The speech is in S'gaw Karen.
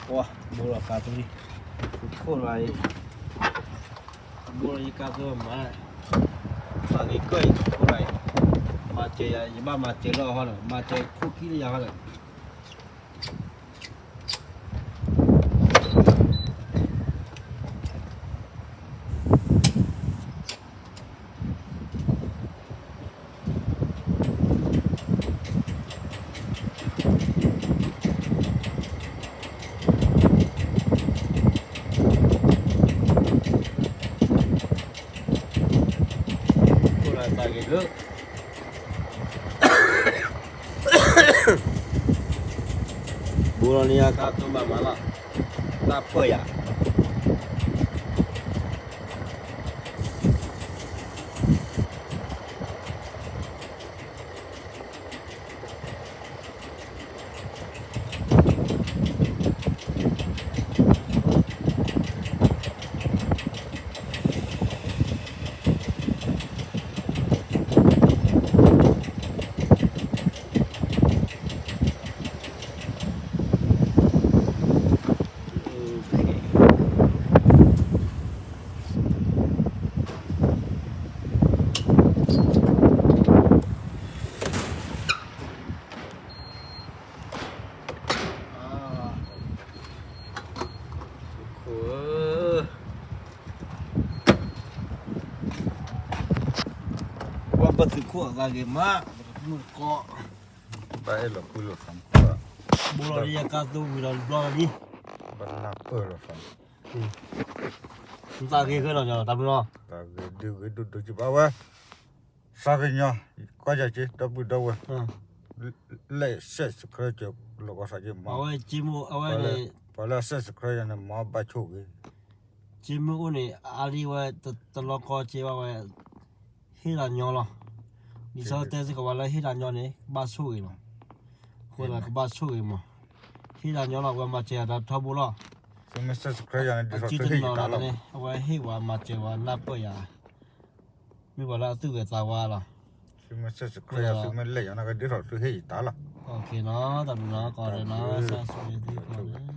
ပှၤ ဘိလီၤကါသိလံ, ခိၣ်လီၤအံၤ, ဘိလီၤယကါသိမး, သးက့ၤကၢၢ်အံၤခိၣ်လီၤအံၤ, မၤစၢၤယၤ ယဘၣ်မၤစၢၤလၢအီၤဟီဒီး မၤစၢၤခိၣ်ခံလၢယၤဟီဒီး ခိၣ်လီၤသးက့ၤကၢၢ် ဘိလီၤန့ၣ်ယကါသိမးမးလီၤ, တၢ်ပၢၢ်ယၤ ပှၤပသုးခိၣ်အသးဂ့ၤမး, ပတမုၢ်တကီ, ဘၣ်အဲၣ်လီၤကွံလိာ်သး, ဘိလီၤလံယကါသိဝံၤလီၤတဘျီလီၤလံ, ဘၣ်နၢ်ပၢၢ်လိာ်သး, နသးဂ့ၤဃဲလီၤညီတၢ်မုၢ်လီၤ, သးဂ့ၤဒုးဂ့ၤဒိၣ်ဒိၣ်ကဘၣ်ဝဲ, သးဂ့ၤညီ, ကွၢ်ယၤက့ၤ ဒီပုၢ်ဒီဝဲၢ်, လဲၤ subscribe ကၢၤလီၤကီသးက့ၤမး, ပှၤလၢ subscribe ယၤန့ၣ် မ့ၢ်ဘၣ်ဆိၣ်ဂ့ၤ က့မုၢ်အိၣ်န့ၣ် အါလံဝဲ တလီၤကီက့ဘၣ်ဝဲ, ဟ့ၣ်လီၤညီလီၤ, ဒ်သိးတဲစ့ၢ်ကီးဝဲလၢဟ့ၣ်လီၤညီန့ၣ် ကဘၣ်ဆိၣ်ဂ့ၤလီၤ, အဃိသတးကဘၣ်ဆိၣ်ဂ့ၤမး, ဟ့ၣ်လီၤညီလီၤ အဝဲမၤစၢၤယၤဒီးထီဘိလီၤ, အစုတနီၤလီၤန့ၣ် အဝဲဟ့ၣ်ဝဲမၤစၢၤဝဲ နၢ်ပၢၢ်ယၤ, မ့ၢ်ပှၤလၢအသူၣ်ဂ့ၤသးဝါလီၤ, သုမ့ၢ် subscribe သုမ့ၢ်လဲၤယၤန့ၣ် ကဒ်သိးသုဟ့ၣ်ယတၢ်လီၤ, ကနီၤ တၢ်ဘျုးနီၤ ကီးဒီးနီၤ စၢ်ဆိၣ်ဂ့ၤသုကိး